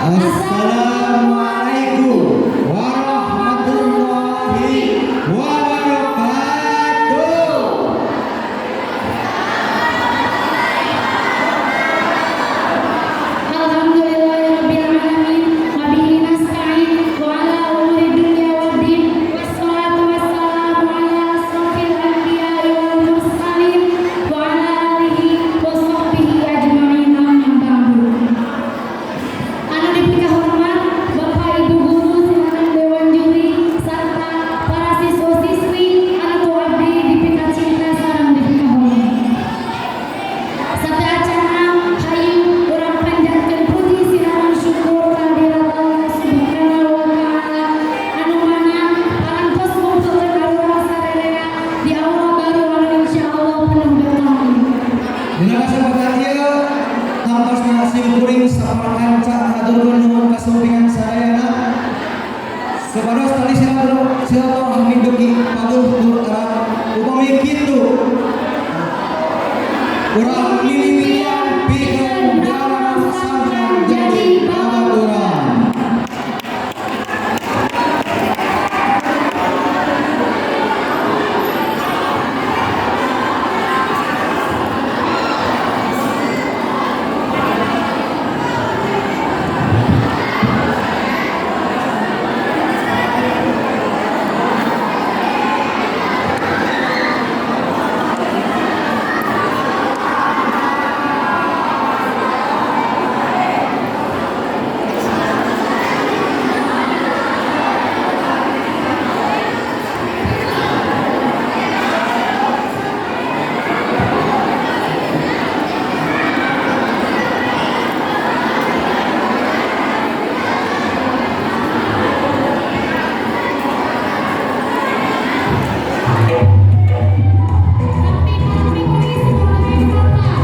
Assalamualaikum warahmatullahi wabarakatuh. Alhamdulillahirabbil alamin wa bihi nasta'in wa ala umuri dunya waddin, wassalatu wassalamu ala asrafil anbiya'i wal mursalin wa ala alihi wa sahbihi ajma'in, amma ba'du. Anu dipikahormat Bapak Ibu guru sareng dewan juri serta para siswa-siswi anu ku abdi dipikacinta sareng dipikahormat. Sateuacanna, hayu urang panjatkeun puji sareng syukur kehadirat Allah Subhanahu wa Taala anu mana parantos ngumpulkeun urang sararea di aula baru anu insyaallah penuh berkah ini. Dina kasempatan ieu tangtosna sim kuring saparkanca haturkeun nuhun kasumpingan sadayana. Supados tali silaturahmi beuki paduh tur erat. Upami kitu, urang mimitian pikeun dalam sangkan jadi babaturan.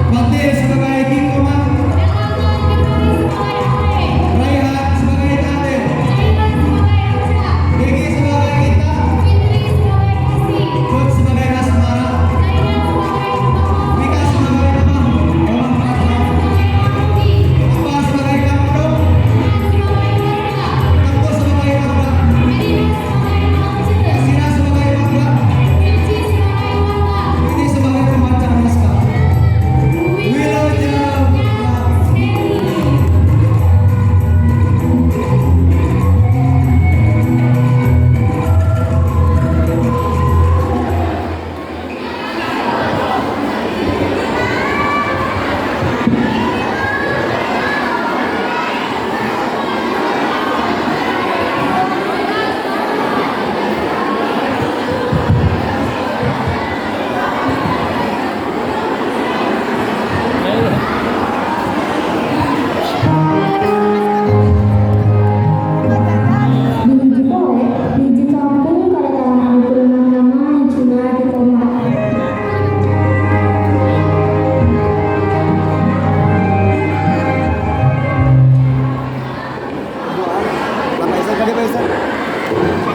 Fatir sebagai Kikoma, Raihan sebagai Ade, Degi sebagai Ita, Cut sebagai Asmara, Mika sebagai Mama, Mama Patra, Apa sebagai Kamdo, Tengku sebagai Abah, Sina sebagai Magda, ini sebagai pembaca naskah. Wilujeng. Di hiji poe, di hiji kampung kadatangan anu beunang nama hijina Kikoma.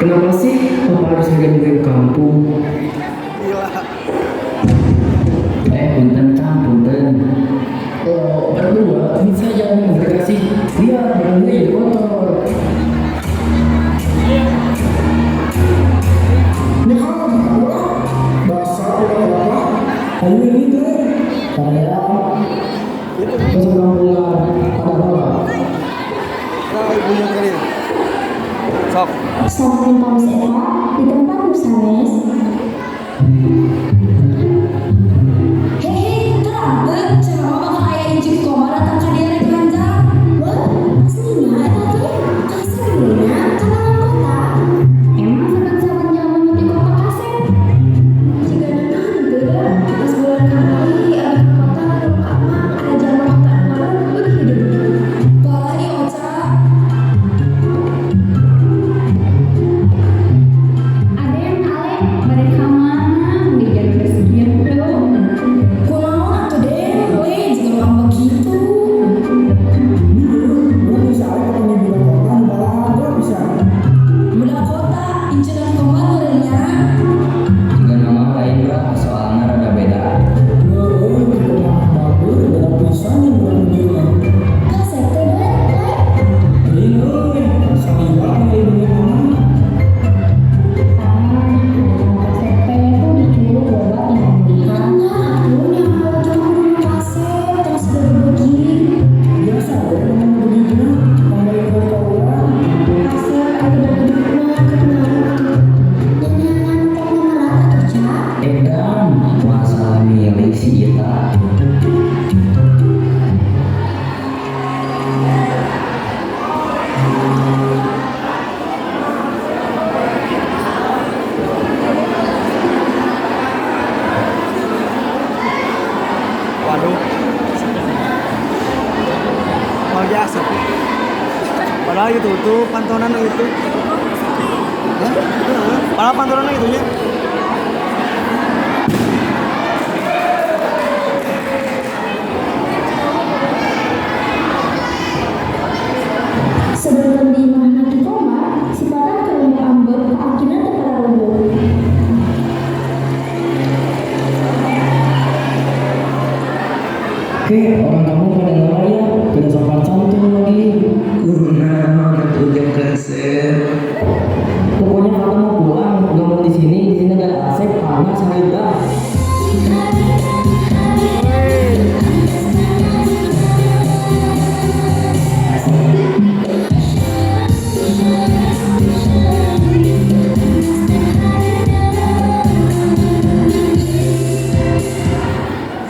Kenapa sih Papa harus ninggalin kampung? Eh, punten Kang, punten. Oh, berdua bisa jangan dikasih. Lihat, barangnya jadi kotor. Ini kan, dasar tidak apa. Ayo ini teh. Saya masuk pulang, ada apa? Ibunya kali. Sok. Sapertams eta di tempat nu sanes. Hehe, terang teu cenah mah bakal aya incu Kikoma datang ka dieu rek hanjang. Wah, aslinya eta teh kasep nya ka dalam kota. Emang saban-saban jalma nu ti kota kasep. Jigana mah henteu da, pas bulan kamari abi ka kota ngadong ka emak aya jalma kota nu beuki hideung. Pola ieu Oca. Aden, Ale, bade ka mana? Waduh. Mau asup. Padahal itu tuh pantonan itu. Ya? Padahal pantonan itu nya. Sebelum di imahna Ki Komar, si Patah keur ambek ka akina teu pararuguh. Oke, orang kamu pada ngaraya, tidak sopan santun lagi. Kunaon atuh jang kasep. Pokoknya aku mau pulang, gak mau di sini ada AC, panas, harga.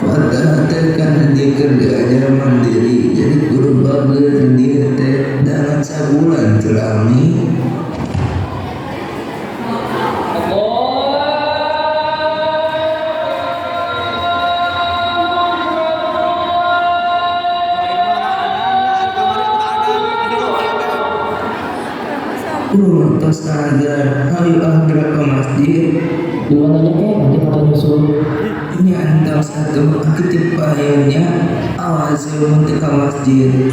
Fatah teh kan dia keur diajar mandiri, jadi kudu bager dia teh dangan sabulan teu lami. Tos azan, hayu ah gerak ke masjid. Duluan aja kek, nanti Fatah nyusul. Nya entong satu aki ti payun nya, awas we mun teu ka masjid.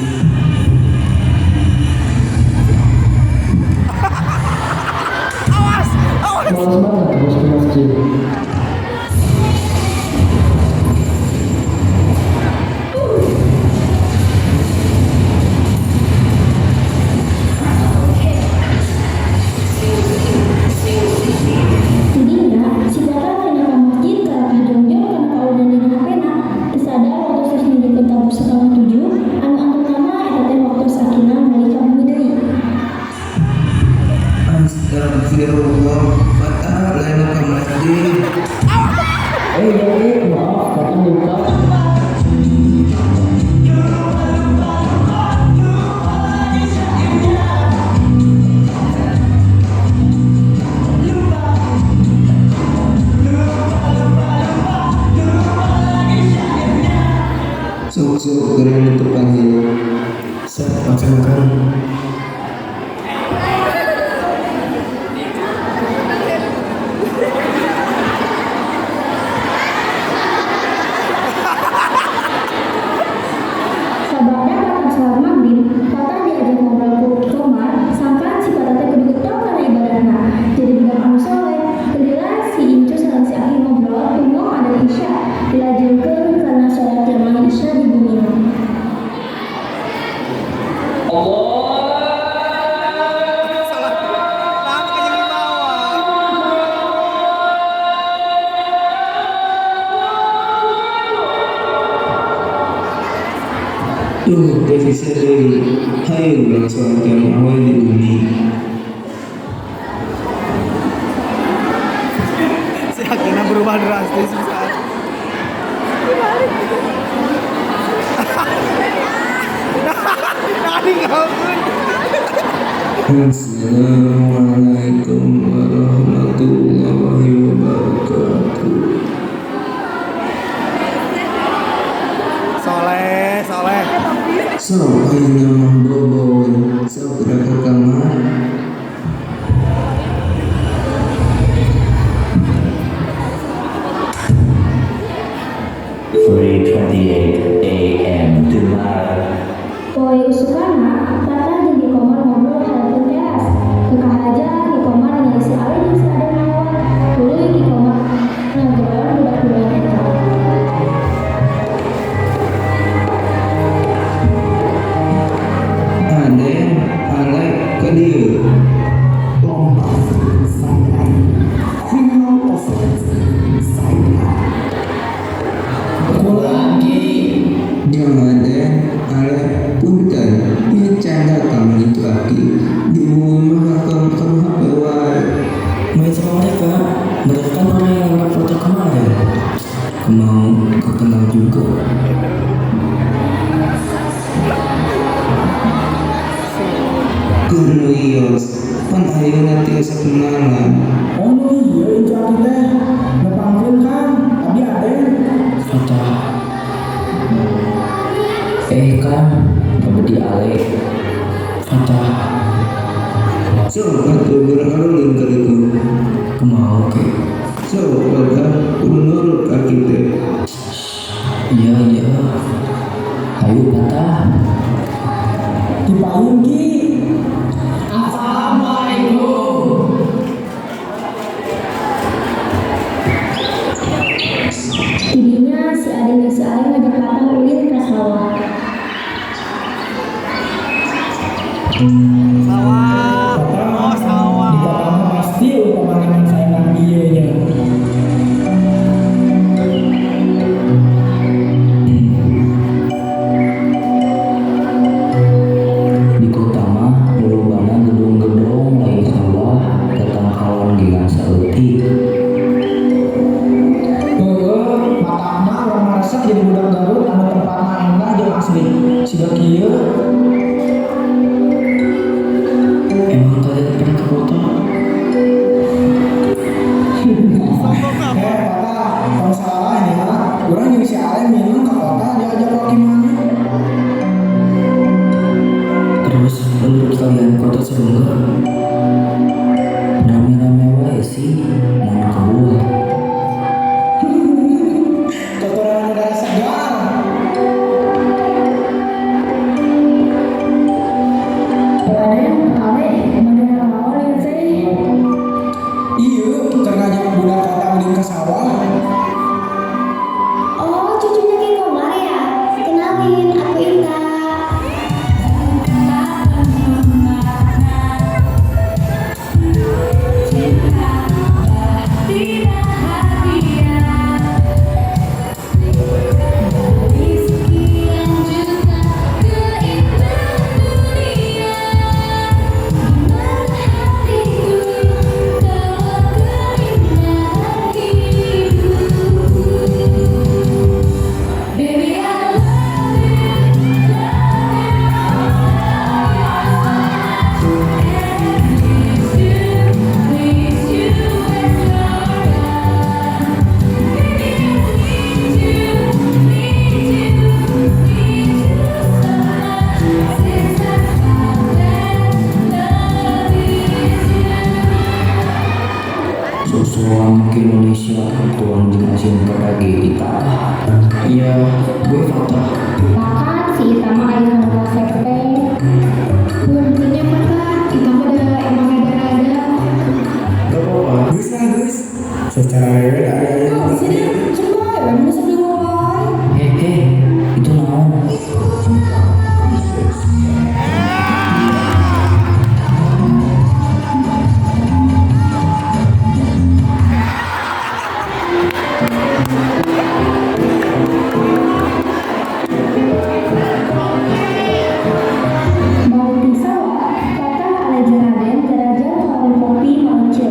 Males banget terus ke masjid. Tidinya, si Patah lain ka masjid kalakah jongjon kana kaulinan dina hapena. Teu sadar waktu geus nunjukkeun tabuh 6:30, anu antepna mah eta teh waktu akina meuli ka bumi deui. Astagfirullah, Fatah lain ka masjid. Iya kek, maaf, Fatah lupa. Sok-sok keren teu panggil. Sok paksa makan. Sabada datang sholat maghrib, Patah diajak ngobrol ku Ki Komar, sangkan si Patah teh kudu getol kana ibadahna. Jadi budak anu soleh, lila si Incu sareng si Aki ngobrol tungong adan Isya, dilajengkeun kana sholat jamaah Isya di bumina. Salah. Nah, makanya di bawah. Duh, teu sisa deui. Hayu urang sholat jamaah we di bumi. Si Akina berubah drastis bisa. Nah, ninggalkeun. Assalamualaikum warahmatullahi wabarakatuh. Soleh, soleh. Sok ayeuna mah bobo we, sok gerak ka kamar. (3:28 a.m. tomorrow. Poe usukana, Patah jeung Ki Komar ngobrol hareupeun teras. Teu kahaja Ki Komar ningali si Ale jeung si Aden ngalewat. Tuluy Ki Komar ngageroan budak duaan eta. Aden, Ale ka dieu. Bombastic side eye. Criminal offense side eye. Aku lagi. Jeung Aden, Ale punten, ieu canda kamu itu aki. Di bumi mah kamu kamu HP wae. Main sama mereka, mereka kan orang yang nangkap foto kemarin. Mau kekenal juga. Keur nu ios, pan ayeuna tiasa kenalan. Oh nu ieu incu aki teh. Nepangkeun kan, abi Aden. Fatah. Eh Kang, abdi Ale. Fatah. Sok atuh geura arulin ka ditu. Kumaha oke? Sok Fatah kudu nurut ka aki teh. Iya iya. Hayu Fatah. Di payun Ki. Assalamualaikum. Tidinya si Aden jeung si Ale ngajak Patah ulin ka sawah. Sawah. Oh, sawah. Di kota mah pasti pemandangan saenang ieu nya. Di kota mah lolobana gedung-gedong lain sawah, tatangkalan ge ngan saeutik. Heueuh, matakna urang mah resep jadi budak Garut anu tempatna endah jeung asri. Siga kieu. Emang kalian pernah ke kota? Sombong Eh, amat. Patah, tong salah nya. Urang jeung si Ale minum ka kota diajak ku aki maneh. Terus menurut kalian kota seru nggak? Rame-rame wae sih, mun keluar. Kekurangan udara segar. Aden, Ale, bade naon ieu teh? Ieu keur ngajak budak kota ulin ka sawah. Oh, cucunya Ki Komar ya? Kenalin, aku Ita. Sosokan ke Indonesia, tuang jeung asin ge ditambah. Iya, gue Fatah. Makan si Ita mah aya nu resep teh. Puntennya Patah, Ita mah da emang rada-rada. Gak apa-apa. Geus lah geus. Secara rewel ari aya. Oh, sini coba ya, mun sok wae. Hehe, itu naon? Balik ti sawah, Patah Ale jeung Aden jarajar ka warung kopi Mang Ece.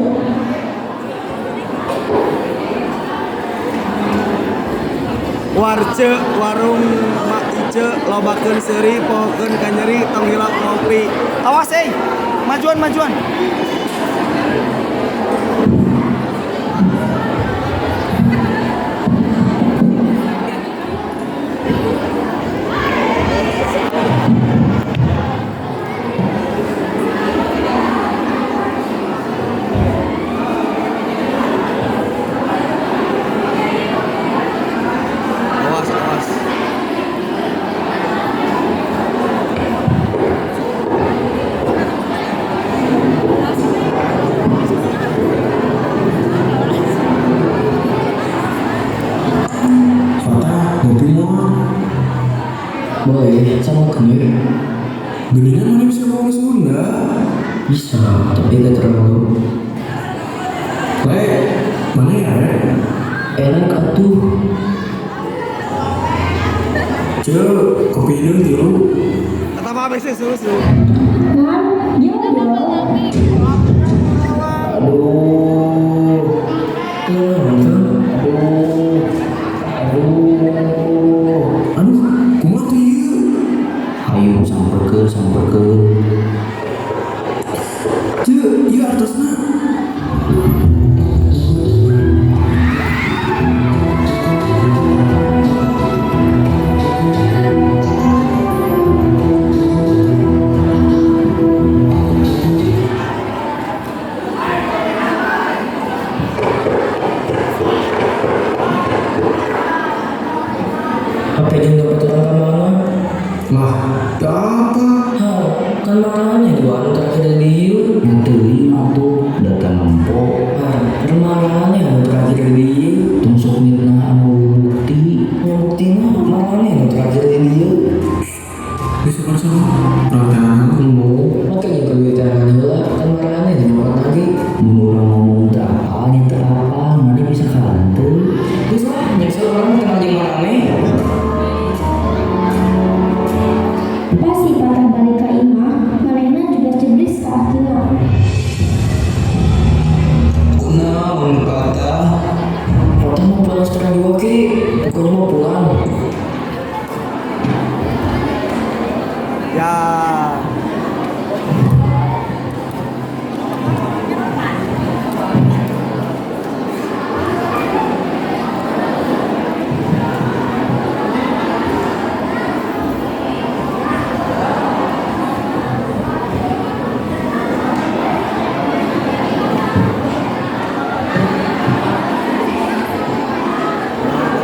Warce warung Mak Ice lobakeun seuri pohokeun kanyeri tong hilap ngopi. Awas euy. Majuan majuan. Awas awas. Fatah, ngopi moal. Boleh, sama kan ya? Geuningan mana bisa ngomong Sunda? Bisa, tapi gak terlalu. Le, mana ya, Le? Enak atuh. Ceu, kopi hideung tilu. Eta mah ABC susu. Nan, jodoh. Aduh. Aduh. Aduh. Aduh, kumaha tuh ieu? Hayu samperkeun, samperkeun. Ceu, ieu artosna. Lah, da apa? Hah, kan maraneh dua anu terakhir di dieu. Ngan teuing atuh da teu nempo. Hah, kan maraneh anu terakhir di dieu. Tong sok mitnah anu bukti. Nya buktina maraneh anu terakhir di dieu. Bisa bersama. Urang teangan. Embung, make jeung duit teangan heula, kan maraneh nu nyokot lagi. Mun urang ngomong teu apal nya teu apal, maneh bisa kalah teu? Geus lah, nyesel urang kenal jeung maraneh. Pas si Patah balik ka imah, manehna juga jeblis ka akina. Kunaon Patah? Patah mau pulang sekarang juga, Ki. Pokoknya mau pulang. Ya.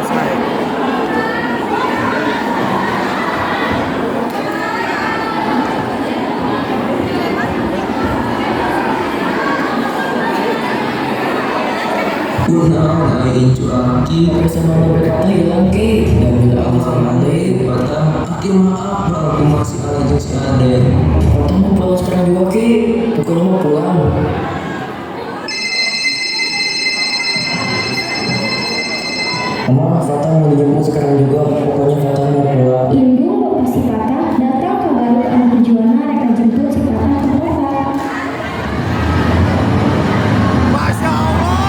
Selesai. Kunaon ari incu aki? HP sama dompet Patah hilang, Ki. Diambil alih sama Aden. Patah, aki mah apal kumaha si Ali jeung si Aden. Patah mau pulang sekarang juga, Ki. Pokoknya mau pulang. Mama, Fatah mau dijemput sekarang juga. Pokoknya Fatah mau pulang. Indung bapa si Patah datang ka Garut anu tujuanna rek ngajemput si Patah ka kota. Masya Allah.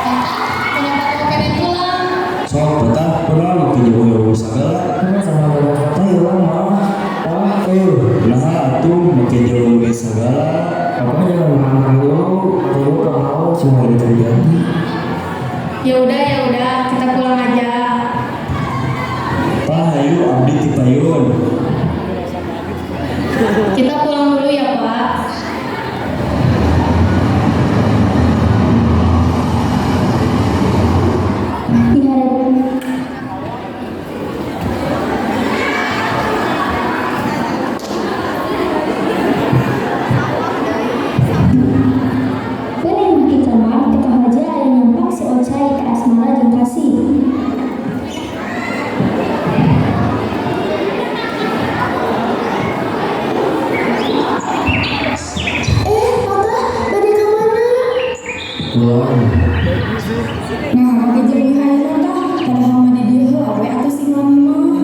Kenapa kamu pengen pulang? Sok Patah pulang make jauh-jauh sagala. Mama sama dompet Fatah hilang, Ma. Wah, Naha atuh make jauh ge sagala. Papa jangan marah-marah dulu. Aku gak mau semua ini terjadi. Ya udah, kita pulang aja. Tah hayu abdi ti payun. Kita pulang dulu ya, Pak. Di hareupeun Peuning Ki Komar teu kahaja aya nyampak si Ocai ka Asmara jeung Kasih. Eh, Patah, bade ka mana? Pulang. Nah, make jeung hayang tah, padahal mah di dieu heula we atuh sing lami mah.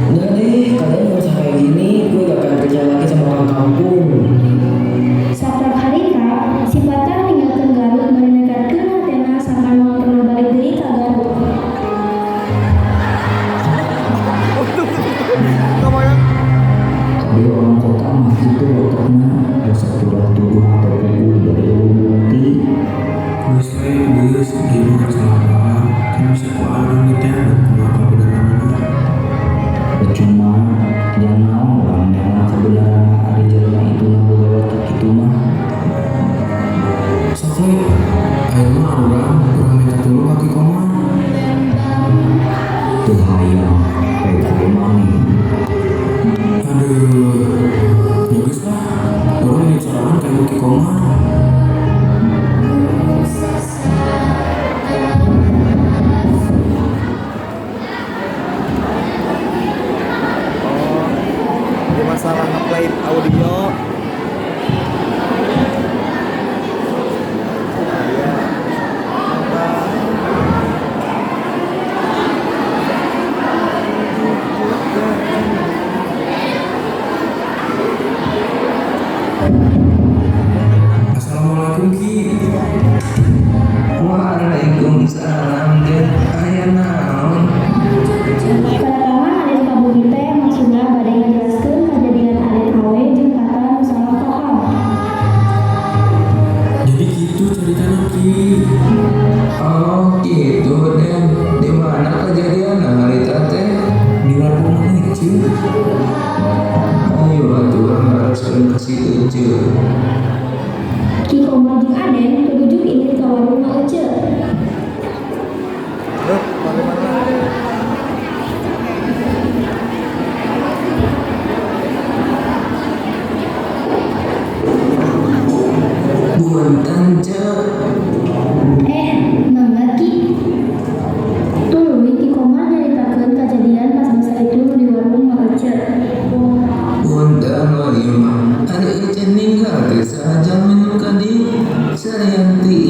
Udah deh, kalian gak usah kayak gini. Gue gak akan percaya lagi sama orang kampung. Saprab harita, si Patah ninggalkeun Garut bari nekadkeun hatena sangkan moal pernah balik deui ka Garut. Kamu ya. Kabeh orang kota mah kitu otakna, resep tuduh-tuduh teu puguh bari euweuh bukti. Geus we, geus, ieu mah ngan salah paham. Kan bisa ku urang diteangan kumaha kabeneranana. Percuma, jang naon urang neangan kabeneranna ari jelema itu boga watak kitu mah. Sok we, ayeuna mah urang minta tulung ka Ki Komar. Teu hayang, rek we maneh. Aduh, ya geus lah, urang indit sorangan ka imah Ki Komar. Oh, di masalah ngeplay audio. Iya. Apa? Assalamualaikum Ki. Waalaikumsalam Den, aya naon? Kedatangan Aden ka bumi teh maksudna bade ngajelaskeun kajadian Aden awe jeung Patah nu salah paham. Jadi gitu ceritana Ki. Oh gitu Den, di mana kejadian harita teh? Di warung Mang Ece. Ayo atuh urang naroskeun ka si Ece. Ki Komar jeung Aden tulujuk indit ka warung Ma Ece. Duh, bagaimana?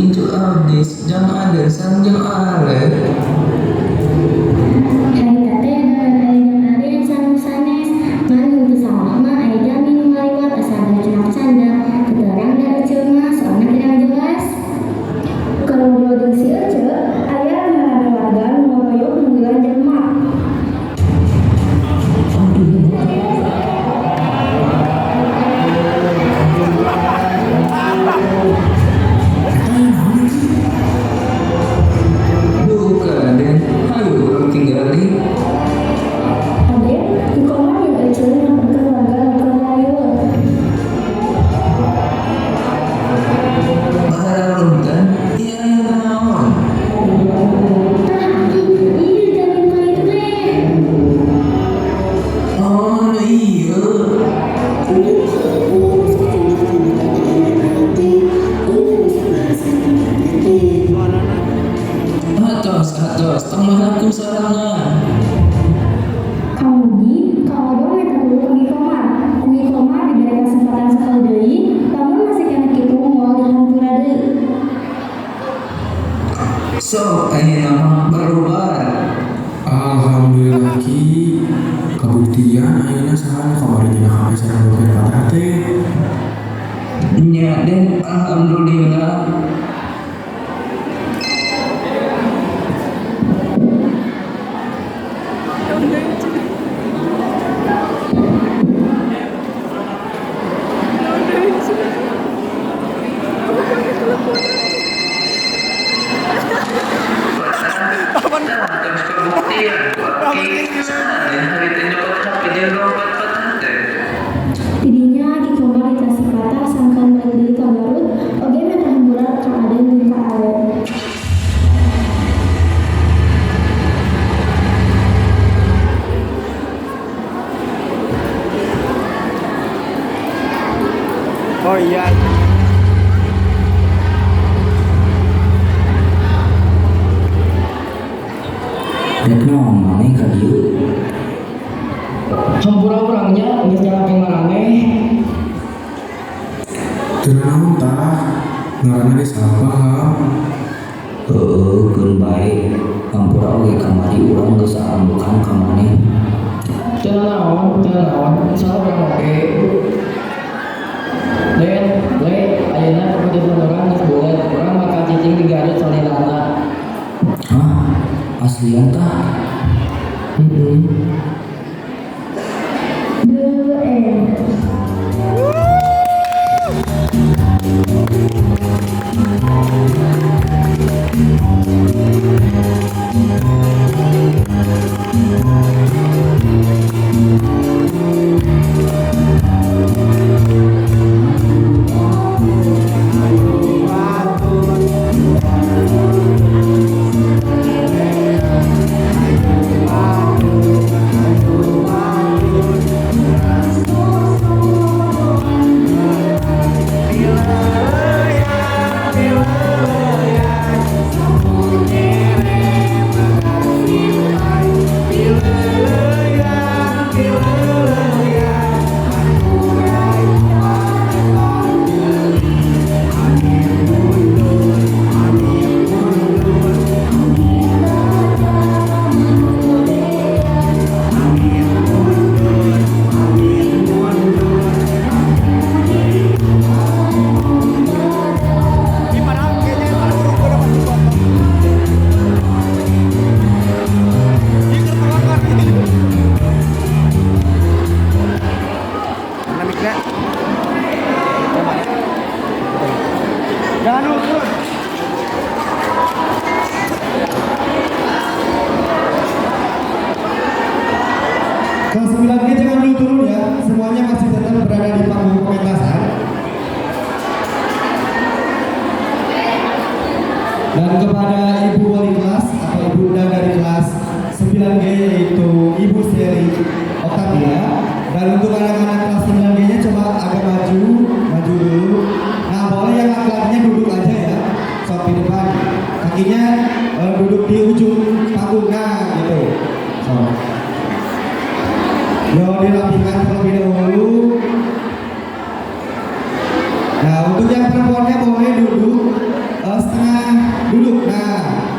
incu abdi jang Aden sareng jeung Ale. Harita teh dalan aya jeung Aden sareng sanes, ngan henteu salah mah aya jalmi nu ngaliwat asa ngacandak-candak. Teu terang da eceu mah soalna kirang jelas. Keur ngobrol jeung si Ece, aya rame-rame warga nu ngoroyok nungguan jelema. Duh Aden, hayu urang tingali. Aden, Ki Komar jeung Ece nyamperkeun warga nu keur ngariweuh. Baharaluntan, ieu aya naon? Tah Ki, ieu jalmi nu kitu teh. Oh, nu ieu. Atos, atos, tong mahlaku sorangan. Kamugi, Kang Odong minta tulung ka Ki Komar. Ku Ki Komar dibere kasempatan sakali deui, lamun masih keneh kitu moal dihampura deui. Sok ayeuna mah barobar. Alhamdulillah Ki, kabuktian ayeuna saha nu kamari nyandak HP sareng dompet patah teh. Nya Den, alhamdulillah. Tah tos kabuktian ku Aki, saha Den harita nyokot HP jeung dompet patah teh? Tidinya Ki Komar dikasih patah sangkan balik deui ka Garut, oge menta hampura ka Aden jeung ka Ale. Oh iya. Rek naon maneh ka dieu? Hampura urang nya geus nyalahkeun maraneh. Teu nanaon tah, ngaranna ge salah paham. Heueuh keun bae, hampura oge kamari urang geus aambekan ka maneh. Teu nanaon, teu nanaon, salah urang oge. Den, Le, ayeuna keputusan urang geus bulet, urang bakal cicing di Garut salilana. Hah? Aslian tah? Heeh. The end. Ini padahal kayaknya yang buruk udah pasti potong. Ini kertuakan. Mana mic-nya? Jangan dulu turun. Kelas 9G jangan dulu turun ya, semuanya masih tetap berada di panggung pementasan. Dan kepada Ibu Wali Kelas atau Ibunda dari kelas 9G yaitu Ibu Seri Octavia. Dan untuk anak-anak kelas 9G-nya coba agak maju, maju dulu. Nah, boleh yang laki-lakinya duduk aja ya, sok di depan. Kakinya duduk di ujung panggung, nah gitu. So. Yo, dirapikan terlebih dahulu. Nah, untuk yang perempuannya boleh duduk Setengah duduk. Nah,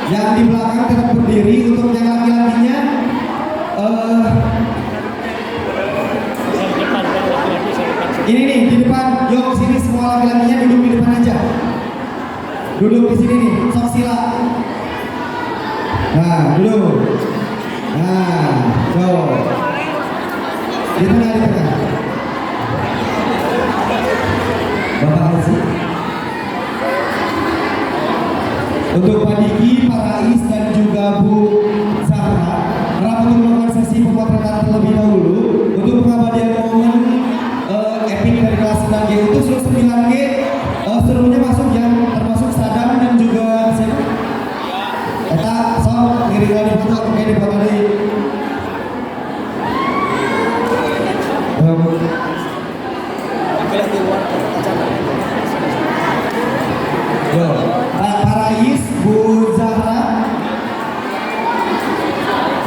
yang di belakang tetap berdiri. Untuk yang laki-lakinya ini nih di depan, yuk sini semua laki-lakinya duduk di depan aja. Duduk di sini nih, sok sila. Nah, duduk. Nah, so. Di tengah, di tengah. Bapak Haji. Untuk Pak Diki, Pak Rais, dan juga Bu Zahra, harap untuk melakukan sesi pemotretan terlebih dahulu untuk pengabadian momen epic dari kelas 9G. Untuk seluruh 9G, seluruhnya masuk yang termasuk Sadam dan juga siapa? Eta, sok, ngiring di foto, oke di foto di. Yo, Pak Rais, Bu Zahra,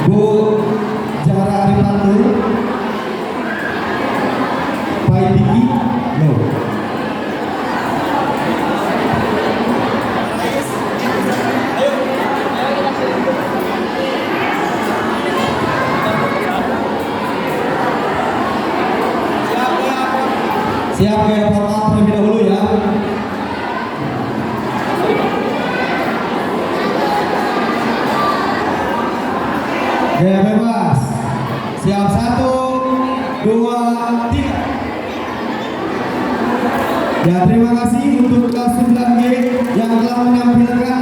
Bu Zahra Arifantur, Pak Diki, yo. Siap gaya formal terlebih dahulu ya. Gaya bebas. Siap, 1, 2, 3. Ya, terima kasih untuk kelas 9G yang telah menampilkan